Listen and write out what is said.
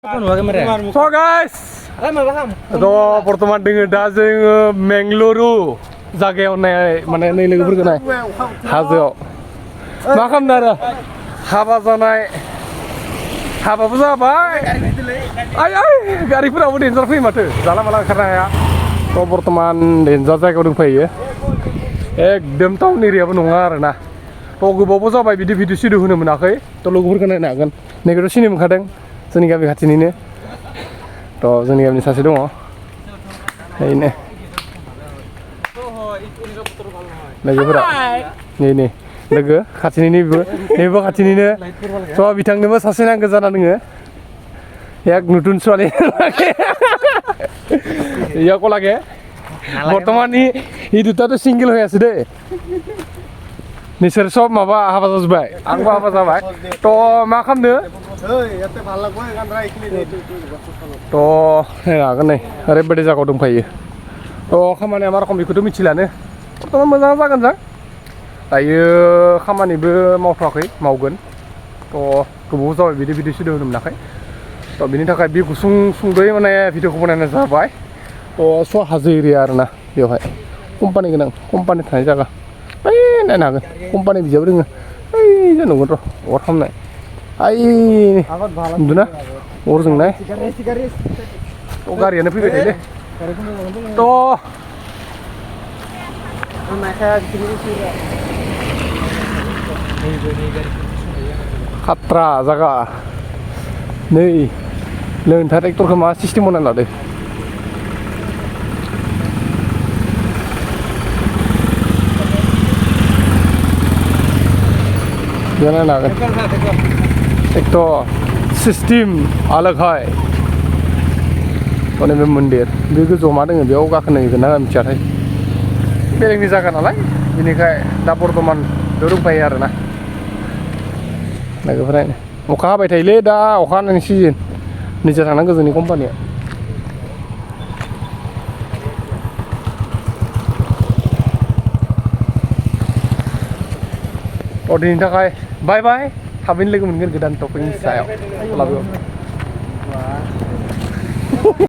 So guys, pertemuan dengan dazing Mengluru jaga yang mana ini lagi berkenai hasil. Makam dara, haba zanai, haba buza apa? Ay, gari pura udah danger fee matu, jalan malah karena ya. So pertemuan danger jaga udah fee ya. Dem tahun ini apa nungar na. Pogo bobo sampai video sih dulu menakai, tolong berkenai nak kan. Negara sini mengkadang. Sini kami kat sini ni, to sini kami sasi dong, ini, lagi berapa? Ini, lagi kat sini ni, kat sini ni, so bitang ni mas sasi nang kezanan ni, ya nutun soalnya lagi, ya kau lagi, pertemuan ni itu tu single hoya sudah. Nisir sob apa sahaja baik, aku apa sahaja baik. To makam deh. To, ya kan nih, hari beda jago dong pakai. To, kamane amar kami ikut michilan nih. Pertama mazang zagan zang. Ayo, kamane be mau pakai, mau gun. To, kebuka soal video sudah belum nakai. To, bini tak kayak bi kusung doi mana ya video kemudian zabai. To, so hazir ya na, yo hai. Company kenang, company thai jaga. Này nào company bây giờ đừng ai ra nổ rồi ổn không này ai đúng đó ổn dừng này to gari nó phi về đấy to khatra jaga này lên thay ektor kema system mana lah deh jangan nak एक तो system अलग है तो मंदिर बेखौ जमा दङ बेयाव गाखोनो गोनां मिथियाथाय बेलेगनि जायगा नालाय बेनिखाय दा बर्तमान दंफायो आरोना लोगोफोरा अखा हाबाय थायोलै दा अखा हानायनि सिजन निजा थांनांगौ जोंनि कम्पानिया दिनैनि थाखाय बाय बाय थाबैनो लोगो मोनगोन गोदान टपिकनि सायाव लाबो